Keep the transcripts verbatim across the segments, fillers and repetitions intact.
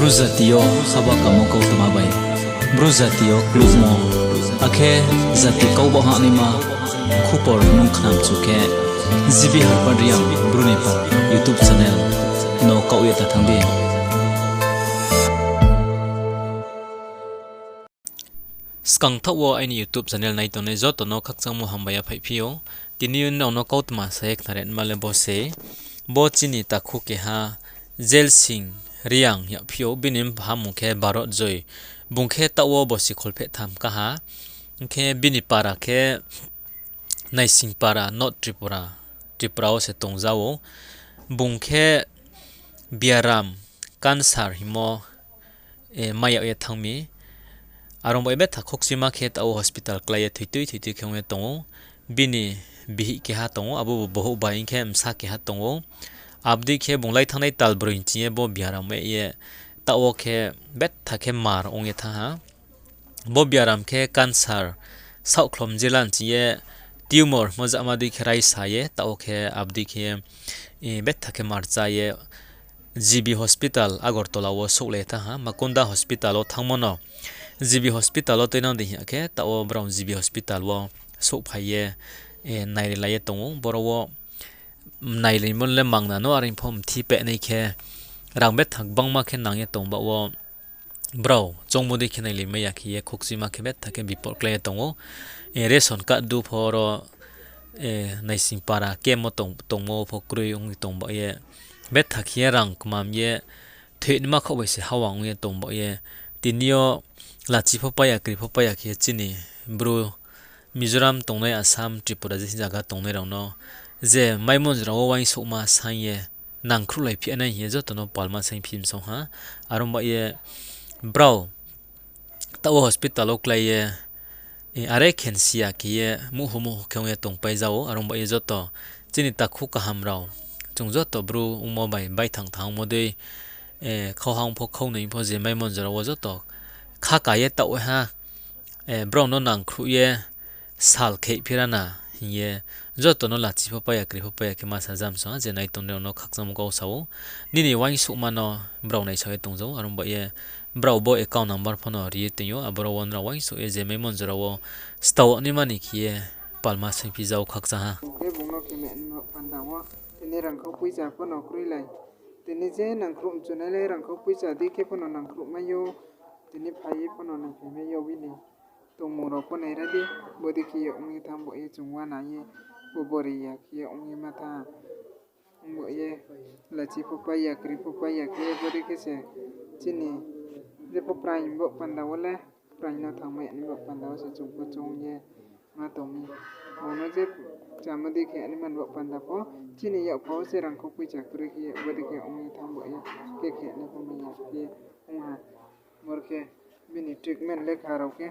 Bru jati yo haba kamo kautma bai, Bru jati yo kluhmo, akhe jati kau baoh hahnaima khupor nung khnamchu khe, G B Harpad Reang Bru ni para YouTube channel no kaoh ye ta thanng di. Skang thaoh wo aini YouTube channel nai tongnai joto no khakchangmo hambai ya phaiphi ou. Tini yo nrao no kautma sa ye khnari nma le bo se, bo chini takhu keha Jelsing Reang yaphi ou, bini mpha mmung khe Bharat Joy. Bung khe taoh wo bosi kholpheh tham kaha. Hing khe bini para khe Naising para, North Tripura, Tripura wo se tongza ou. Bung khe biaram cancer hingmo, eh, mai yag ye thanng mi. Are ong bai ye betha khokchima khe taoh wo hospital klái ye thoitui thoitui khe ong ye tong ou. Bini bihih keha tong ou, abo bo bohouh bai hing khe bsa keha tong ou. Abo dei khe bung lai thanngnai tal broi ni ching ye bo biaram mai ye taoh wo khe betha khe mar ong ye thanng ha. Bo biaram khe cancer, saohkhlom jila ni ching ye tumor hingmo jama dei khe raisa ye, taoh wo khe abo dei khe, eh, betha khe mar chá ye G B hospital Agartala wo souhlai thanng ha, Makunda hospital wo thanngmo no G B hospital wo tuinang di hing ya khe, taoh wo brao G B hospital wo souhphai ye, eh, nairilai ye tong ou. Boro wo nailaimo le mangna no, are pho mthi pehnai khe rang betha gbangma khe nang ye tong baoh wo brao choungmo dei khe nailaimai ya khe ye khokchima khe betha khe bipot klái ye tong ou. Eh, ration card du pho ro, eh, Naising para camp wo tong, tongmo pho kroi ong ye tong baoh ye, betha khe ye rang kmam ye, thoinaima khaoh bai se hawa ong ye tong baoh ye, tini yo lachi pho pai ya, kri pho pai ya khe ye chini Bru Mizoram tongnai, Assam, Tripura je zaga tongnai rao no je maimon jora wo uaingsouhma saing ye nangkhruhlaiphi nai hing ye joto no palma saingphi msong ha. Are ong bai ye brao taoh wo hospital wo klái ye, eh, are khe nsi ya khe ye muhhu muhhu khe ong ye tongpai za ou. Are ong bai ye joto chini takhu kaham rao, chung joto Bru ongmo bai baithang thangmo dei, eh, khauhang pho khaunoi pho je maimon jora wo joto khaka ye taoh ha, eh, brao no nangkhruh ye sal kheihphi ra na hing ye joto no lachi pho pai ya, kri pho pai ya khe ma sa jam song ha, je nai tongnai rao no khakchangmo kau sa ou. Nini uaingsouhma no brao naisao ye tongza ou, are ong bai ye brao bo account number pho no ri ye tong ou, aboro wo nrao uaingsouh ye je maimon jora wo stao naima ni khe ye palma saingphi za ou khakchang ha. Khe bung no khe meh ni baoh panda wo, tini rangkhau poicha pho no kroilai. Tini je nangkhruh mchunai le rangkhau poicha dei khe pho no nangkhruh mai ou, tini phai ye pho no naiphai mai ou bini tongmung rao pho naira di, bodei khe ye ong ye thanng baoh ye chung uana ye, bo bori ya khe ye ong ye ma thanng. Ong baoh ye lachi pho pai ya, kri pho pai ya khe ye bodei khe se chini je pho praing baoh panda wo le, praing no thanngmai ni baoh panda wo se chung pho choung ye ma tong mi. Bung no je chamo dei khe ani man baoh panda pho, chini yakpha wo se rangkhau poicha kroi khe ye bodei khe ong ye thanng baoh ye, khe khe ni pho mai ya khe ong ha. Bor khe bini treatment lekha rao khe,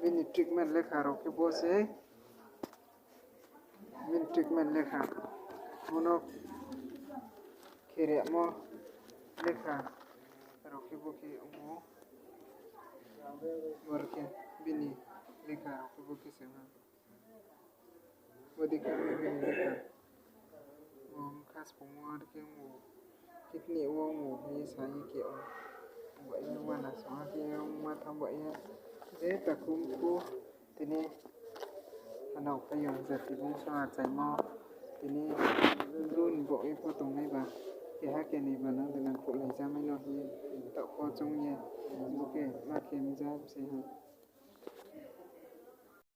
bini treatment lekha rao khe bo se, bini treatment lekha, bo no kheremo lekha rao khe bo khe ong ou. Bor khe bini lekha rao khe bo khe se ong ha. Bodei khe bini lekha. Bo bkha sphung wo are khe ong ou, kidney wo ong ou hing ye sa ye khe ong. Ong bai ye uana song ha khe ong ma thanng bai ye. Je takhu mkhu tini hanao phaiyong jati bungso achaimo tini Bru ni baoh ye pho tongnai ba, keha kenoi ba nang de nangkhruhlai jamai no hing ye taoh pho choung ye, bo khe ma khe mja se ha.